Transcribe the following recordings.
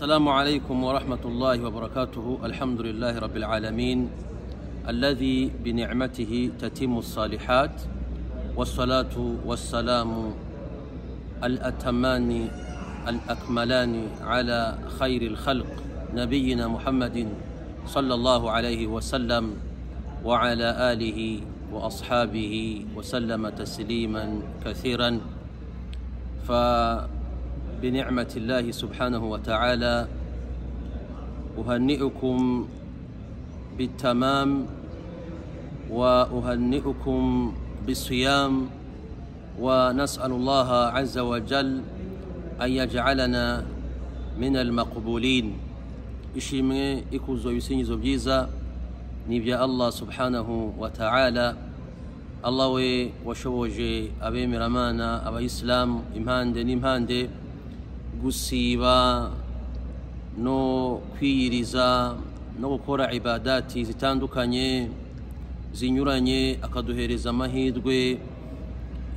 السلام عليكم ورحمة الله وبركاته. الحمد لله رب العالمين الذي بنعمته تتم الصالحات، والصلاة والسلام الأتمان الأكملان على خير الخلق نبينا محمد صلى الله عليه وسلم وعلى آله وأصحابه وسلم تسليما كثيرا. فبنعمة الله سبحانه وتعالى أهنئكم بالتمام وأهنئكم بالصيام، ونسأل الله عز وجل أن يجعلنا من المقبولين. Ishimwe, ikuzo, ibisingizo byiza ni ibya Allah subhanahu wa ta'ala. Allah we washoboje abemeramana abayisilamu impande n'impande gusiba no kwiyiriza no gukora ibadati zitandukanye zinyuranye, akaduhereza amahirwe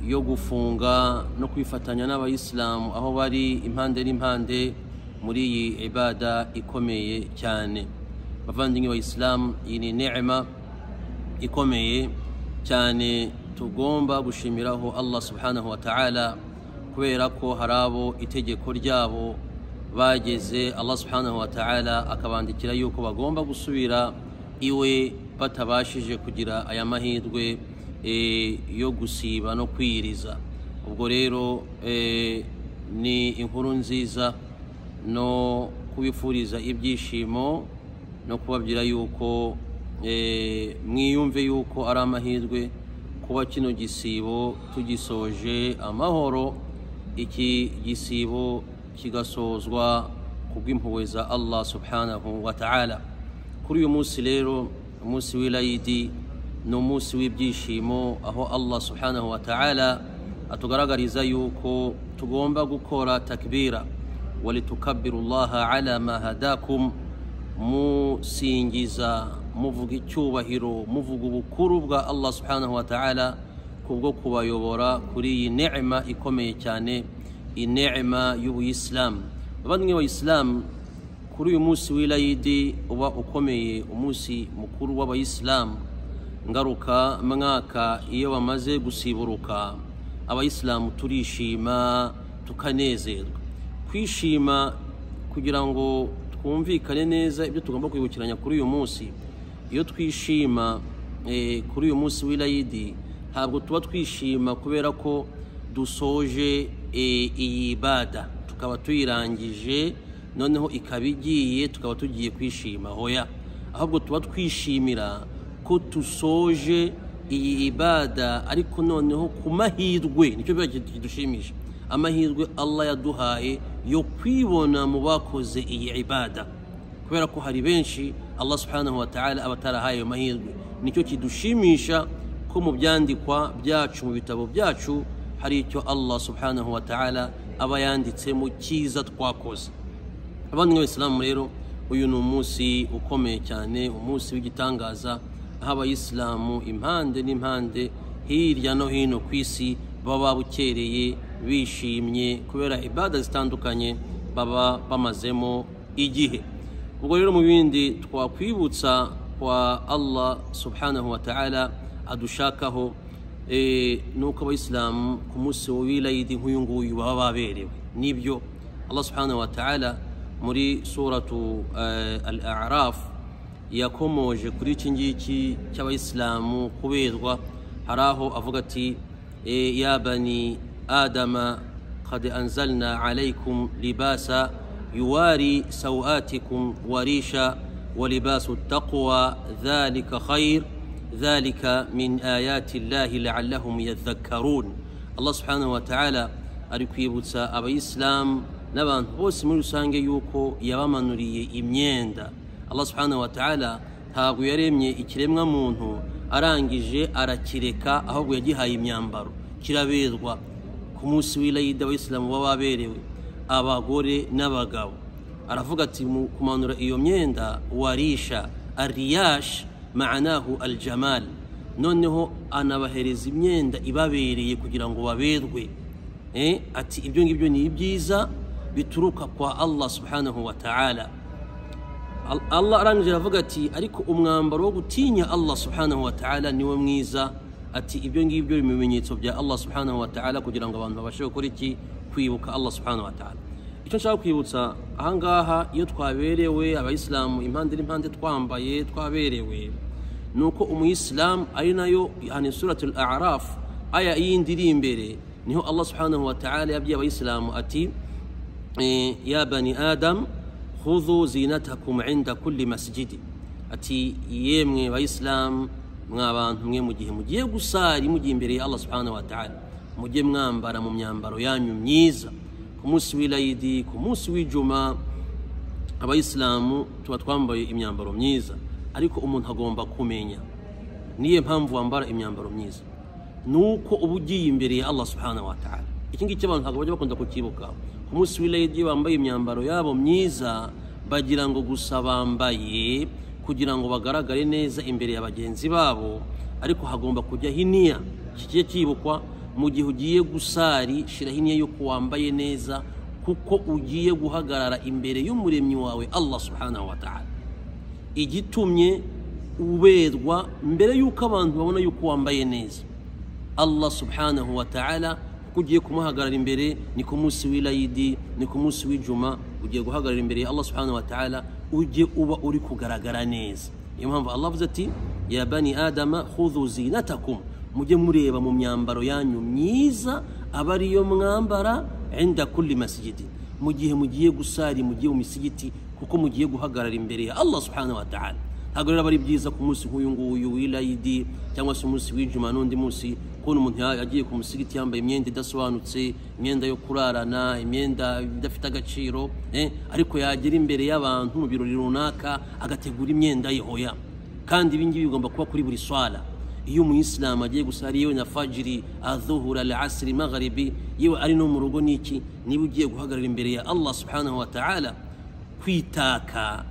yo gufunga no kwifatanya n'abayisilamu aho bari impande n'impande muri iyi ibada ikomeye cyane. Bavandimwe bayisilamu, iyi ni neema ikomeye cyane tugomba gushimiraho Allah subhanahu wa ta'ala, kubera ko hari abo itegeko ryabo bageze Allah subhanahu wa ta'ala akabandikira yuko bagomba gusubira iwe batabashije kugira aya mahirwe yo gusiba no kwiyiriza. Ubwo rero ni inkuru nziza no kubifuriza ibyishimo no kubabwira yuko mwiyumve yuko ari amahirwe kuba kino gisibo tugisoje amahoro, iki gisibo kigasozwa kubw'impuhwe za Allah subhanahu wa ta'ala. Kuri uyu munsi rero, umunsi w'ilayidi, ni umunsi w'ibyishimo aho Allah subhanahu wa ta'ala atugaragariza yuko tugomba gukora takbira, walitukabbiru Allaha ala ma hadakum, musingiza, muvuga icyubahiro, muvuga ubukuru bwa Allah subhanahu wa ta'ala kubwo kubayobora kuri iyi neema ikomeye cyane, ineema y'ubuyisilamu. Abavandimwe b'abayisilamu, kuri uyu munsi w'ilayidi uba ukomeye, umunsi mukuru w'abayisilamu ngaruka mwaka, iyo bamaze gusiburuka abayisilamu turishima tukanezerwa. Kwishima, kugira ngo twumvikane neza ibyo tugomba kwibukiranya kuri uyu munsi, iyo twishima kuri uyu munsi w'ilayidi ntabwo tuba twishima kubera ko dusoje iyi ibada tukaba tuyirangije noneho ikaba igiye tukaba tugiye kwishima. Hoya, ahubwo tuba twishimira ko tusoje iyi ibada, ariko noneho ku mahirwe, nicyo biba kidushimisha, amahirwe Allah yaduhaye yo kwibona mu bakoze iyi ibada, kubera ko hari benshi Allah subhanahu wa ta'ala aba atarahaye ayo mahirwe. Nicyo kidushimisha ko mu byandikwa byacu, mu bitabo byacu, hari icyo Allah subhanahu wa ta'ala aba yanditsemo cyiza twakoze. Abavandimwe b'Isilamu rero, uyu ni umunsi ukomeye cyane, umunsi w'igitangaza, aho abayisilamu impande n'impande hirya no hino ku isi baba babukereye bishimye kubera ibada zitandukanye baba bamazemo igihe. Ubwo rero mu bindi twakwibutsa kwa Allah subhanahu wa ta'ala adushakaho, nuko abayisilamu ku munsi w'ilayidi nk'uyu nguyu baba baberewe. Nibyo Allah subhanahu wa ta'ala muri suratu al-A'raf yakomoje kuri iki ngiki cy'abayisilamu kuberwa. Hari aho avuga ati ya bani adama qad anzalna alaykum libasa yuwari sawatikum warisha wa libasu taqwa dhalika khair dhalika min ayati llahi la'allahum yadhakkarun. Allah subhanahu wa ta'ala ari kwibutsa abayisilamu n'abantu bose muri rusange yuko yabamanuriye imyenda. Allah subhanahu wa ta'ala ntabwo yaremye ikiremwa muntu arangije arakireka, ahubwo yagihaye imyambaro kiraberwa. Ku munsi w'ilayidi abayisilamu baba baberewe, abagore n'abagabo. Aravuga ati mu kumanura iyo myenda, warisha ariyash maanahu aljamal, noneho anabahereza imyenda ibabereye kugira ngo baberwe. Ati ibyo ngibyo ni ibyiza, bituruka kwa Allah subhanahu wa ta'ala. Allah arangije aravuga ati ariko umwambaro wo gutinya Allah subhanahu wa ta'ala niwe mwiza. Ati ibyo ngibyo ibimenyetso bya Allah subhanahu wa ta'ala kugira ngo abantu babashe gukora iki? Kwibuka Allah subhanahu wa ta'ala. Icyo nshaka kwibutsa ahangaha, iyo twaberewe abayisilamu impande n'impande twambaye twaberewe, nuko umuyisilamu ari nayo yani suratul A'raf aya yindi iri imbere, niho Allah subhanahu wa ta'ala yabwiye abayisilamu ati ya bani Adam khudhu zinatakum inda kulli masjid. Ati yemwe bayisilamu mwabantu mwe mugihe mugiye gusari mugiye imbere ya Allah subhanahu wa ta'ala, mujye mwambara mu myambaro yanyu myiza. Ku munsi w'ilayidi, ku munsi w'ijuma, abayisilamu tuba twambaye imyambaro myiza. Ariko umuntu agomba kumenya niye mpamvu wambara imyambaro myiza, nuko uba ugiye imbere ya Allah subhanahu wa ta'ala. Iki ngiki abantu ntabwo bajya bakunda kukibuka. Ku munsi w'ilayidi bambaye imyambaro yabo myiza bagira ngo gusa bambaye kugira ngo bagaragare neza imbere ya bagenzi babo, ariko hagomba kujya hiniya. Kigiye kibukwa mu gihe ugiye gusari, shira hiniya yuko wambaye neza, kuko ugiye guhagarara imbere y'umuremyi wawe Allah subhanahu wa ta'ala. Igitumye uberwa mbere yuko abantu babona yuko wambaye neza, Allah subhanahu wa ta'ala kuko ugiye kumuhagarara imbere. Ni ku munsi w'ilayidi, ni ku munsi w'ijuma, ugiye guhagarara imbere ya Allah subhanahu wa ta'ala, ujye uba uri kugaragara neza. Niyo mpamvu Allah avuze ati ya bani Adama khudhu zinatakum, mujye mureba mu myambaro yanyu myiza aba ariyo mwambara inda kulli masjidi, mu gihe mugiye gusari, mugiye mu misigiti, kuko mugiye guhagarara imbere ya Allah subhanahu wa ta'ala. Ntabwo rero ari byiza ku munsi nk'uyu nguyu w'ilayidi cyangwa se umunsi w'ijuma n'undi munsi, kubona umuntu yagiye ku musigiti yambaye imyenda idasobanutse, imyenda yo kurarana, imyenda idafite agaciro, ariko yagera imbere y'abantu mu birori runaka agategura imyenda ye. Hoya, kandi ibi ngibi bigomba kuba kuri buri swala. Iyo umuyisilamu agiye gusari, yewe na fajiri, adhuhura, al-asri, magharibi, yewe ari no mu rugo niki, niba ugiye guhagarara imbere ya Allah subhanahu wa ta'ala, kwitaka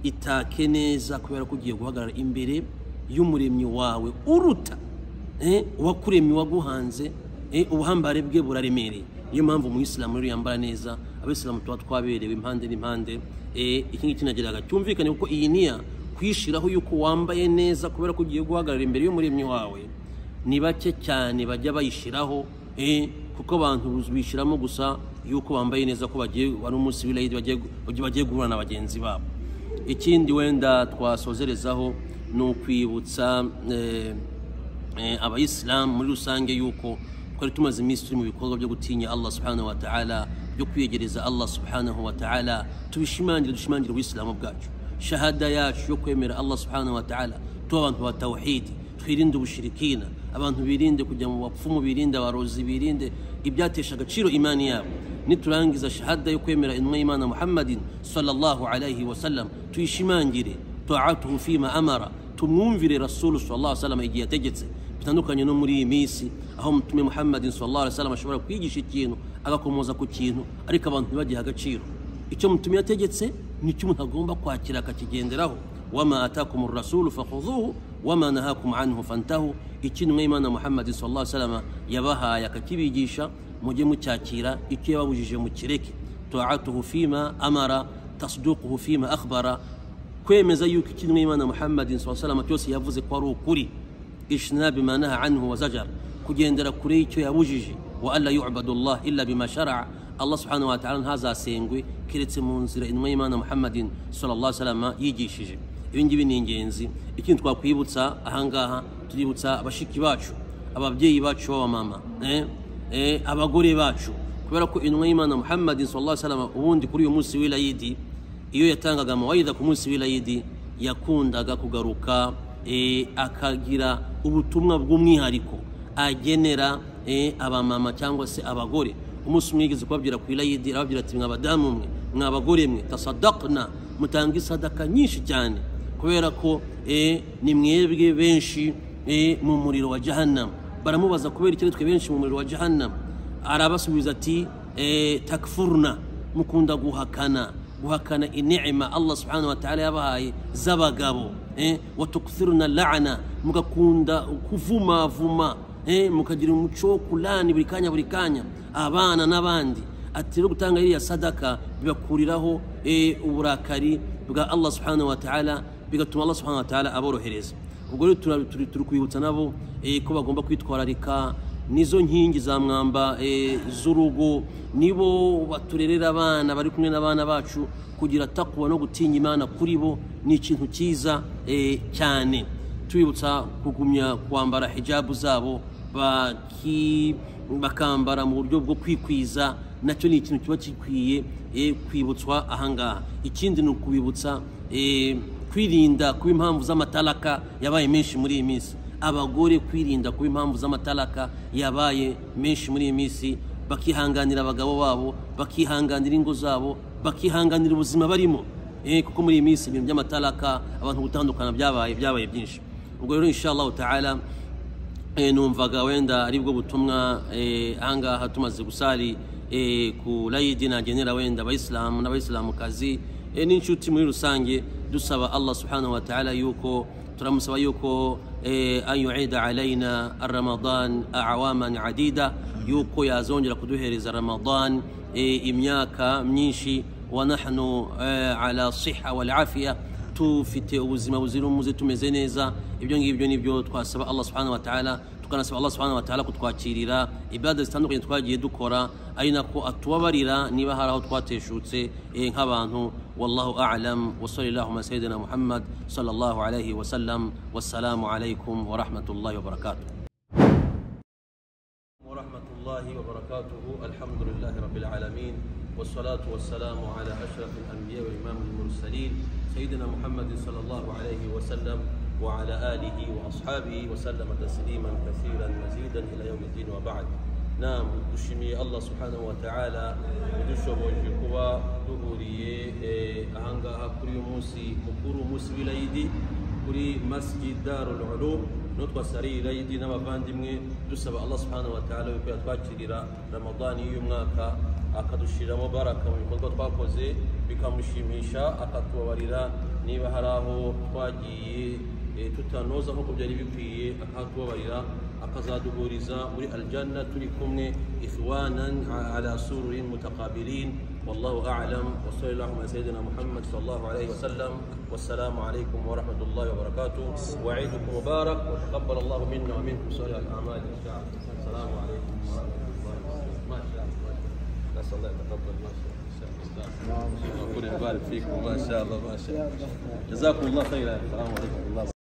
itake neza, kubera ko ugiye guhagarara imbere y'umuremyi wawe uruta uwakuremye, waguhanze, ubuhambare bwe buraremereye. Niyo mpamvu umuyisilamu rero yambara neza. Abayisilamu tuba twaberewe impande n'impande. Iki ngiki nagiraga cyumvikane, kuko iyi niya kwishiraho yuko wambaye neza kubera ko ugiye guhagarara imbere y'umuremyi wawe, ni bake cyane bajya bayishiraho, kuko abantu bishiramo gusa yuko bambaye neza ko bagiye ari umunsi w'ilayidi, bagiye guhura na bagenzi babo. Ikindi wenda twasozerezaho ni ukwibutsa abayisilamu muri rusange yuko twari tumaze iminsi turi mu bikorwa byo gutinya Allah subhanahu wa ta'ala, byo kwiyegereza Allah subhanahu wa ta'ala. Tubishimangire, dushimangire ubuyisilamu bwacu, shahada yacu yo kwemera Allah subhanahu wa ta'ala, tuba abantu ba tawhidi, twirinde ubushirikina, abantu birinde kujya mu bapfumu, birinde abarozi, birinde ibyatesha agaciro imani yabo. Niturangiza shahada yo kwemera intumwa y'Imana Muhammadin sallallahu alayhi wa sallam, tuyishimangire ta'atuhu fima amara, tumwumvire Rasulu sallallahu alayhi wa sallam igihe yategetse. Bitandukanye no muri iyi minsi aho mutume Muhammadin sallallahu alayhi wa sallam ashobora kwigisha ikintu agakomoza ku kintu, ariko abantu ntibagihe agaciro. Icyo mutume yategetse nicyo umuntu agomba kwakira akakigenderaho. Wama atakum ar-rasulu fakhudhuhu wama nahakum anhu fantahu. Ikintu Imana Muhammad sallallahu alaihi wasallam yabahaye akakibigisha, mujye mucyakira, icyo yababujije mukireke. Ta'atuhu fima amara, tasduquhu fima akhbara, kwemeza yuko ikintu Imana Muhammad sallallahu alaihi wasallam cyose yavuze ko ari ukuri. Ishna bima naha anhu wa zajar, kugendera kure icyo yabujije. Wa alla yu'badu Allah illa bima shar'a, Allah subhanahu wa ta'ala ntazasengwe keretse mu nzira intumwa y'Imana Muhammadin sallallahu alaihi wasallam yigishije. Ibi ngibi ni ingenzi. Ikindi twakwibutsa ahangaha, tuributsa abashiki bacu, ababyeyi bacu b'abamama, abagore bacu, kubera ko intumwa y'Imana Muhammadin sallallahu alaihi wasallam ubundi kuri uyu munsi w'ilayidi, iyo yatangaga amawaidha ku munsi w'ilayidi, yakundaga kugaruka akagira ubutumwa bw'umwihariko agenera abamama cyangwa se abagore. Umunsi umwe yigeze kubabwira ku ilayidi, arababwira ati mwabadamu mwe, mwabagore mwe, tasaddaqna, mutanga isadaka nyinshi cyane, kubera ko ni mwebwe benshi mu muriro wa jahannam. Baramubaza kubera iki twe benshi mu muriro wa jahannam? Arabasubiza ati takfurna, mukunda guhakana, guhakana inema Allah subhanahu wa ta'ala yabahaye z'abagabo, wa tukthiruna la'ana, mugakunda kuvuma vuma, mukagira umuco wo kulani buri kanya buri kanya abana n'abandi. Ati rero gutanga iriya sadaka bibakuriraho uburakari bwa Allah subhanahu wa ta'ala, bigatuma Allah subhanahu wa ta'ala aborohereza. Ubwo rero turi kwibutsa nabo ko bagomba kwitwararika, nizo nkingi za mwamba z'urugo, nibo baturerera abana, bari kumwe n'abana bacu. Kugira takwa no gutinya Imana kuri bo ni ikintu cyiza cyane. Tubibutsa kugumya kwambara hijabu zabo, bakambara mu buryo bwo kwikwiza, nacyo ni ikintu kiba gikwiye kwibutswa ahangaha. Ikindi ni ukubibutsa kwirinda kuba impamvu z'amatalaka yabaye menshi muri iyi minsi. Abagore kwirinda kuba impamvu z'amatalaka yabaye menshi muri iyi minsi, bakihanganira abagabo babo, bakihanganira ingo zabo, bakihanganira ubuzima barimo, kuko muri iyi minsi ibintu by'amatalaka, abantu gutandukana byabaye byinshi. Ubwo rero inshallah ta'ala numvaga wenda aribwo butumwa ahangaha tumaze gusali ku layidi nagenera wenda abayisilamu n'abayisilamukazi n'inshuti muri rusange, dusaba Allah subhanahu wa ta'ala yuko turamusaba yuko an yu'ida alaina ar-Ramadan a'waman adida, yuko yazongera kuduhereza Ramadan imyaka myinshi, wa nahnu ala siha wal afiya, tufite ubuzima buzira umuze, tumeze neza. Ibyo ngibyo nibyo twasaba Allah subhanahu wa ta'ala, tukanasaba Allah subhanahu wa ta'ala kutwakirira ibada zitandukanye twagiye dukora, ari nako atubabarira niba hari aho twateshutse nk'abantu. Wallahu a'lam, wa sallallahu ala sayyidina Muhammad sallallahu alayhi wa sallam, wassalamu alaykum wa rahmatullahi wa barakatuh. Wa rahmatullahi wa barakatuh. Alhamdulillahi rabbil alamin, والصلاة والسلام على أشرف الأنبياء وإمام المرسلين سيدنا محمد صلى الله عليه وسلم وعلى آله وأصحابه وسلم تسليما كثيرا مزيدا إلى يوم الدين وبعد. نعم، dushimiye Allah subhanahu wa ta'ala udushoboje kuba duhuriye ahangaha kuri uyu munsi mukuru, umunsi w'Ilayidi, kuri Masjid Darul Ulum, no twasariye Ilayidi n'abavandimwe, dusaba Allah subhanahu wa ta'ala yuko yatwakirira Ramadani y'uyu mwaka, akadushiramo baraka mu bikorwa twakoze, bikamushimisha, akatubabarira niba hari aho twagiye tutanoza nk'uko byari bikwiye, akatubabarira, akazaduhuriza muri aljanna turi kumwe ikhwanan ala sururin mutaqabilin. Wallahu a'lam, wa sallallahu ala sayyidina Muhammad sallallahu alayhi wa sallam, wassalamu alaykum wa rahmatullahi wa barakatuh, wa eidukum mubarak, wa taqabbal Allahu minna wa minkum salih al-a'mal insha Allah. Assalamu alaykum wa rahmatullahi wa barakatuh. Ma sha Allah, نسأل الله يتقبل. ما شاء الله، ربنا يبارك فيكم. ما شاء الله، ما شاء الله، جزاكم الله خيرا. السلام عليكم.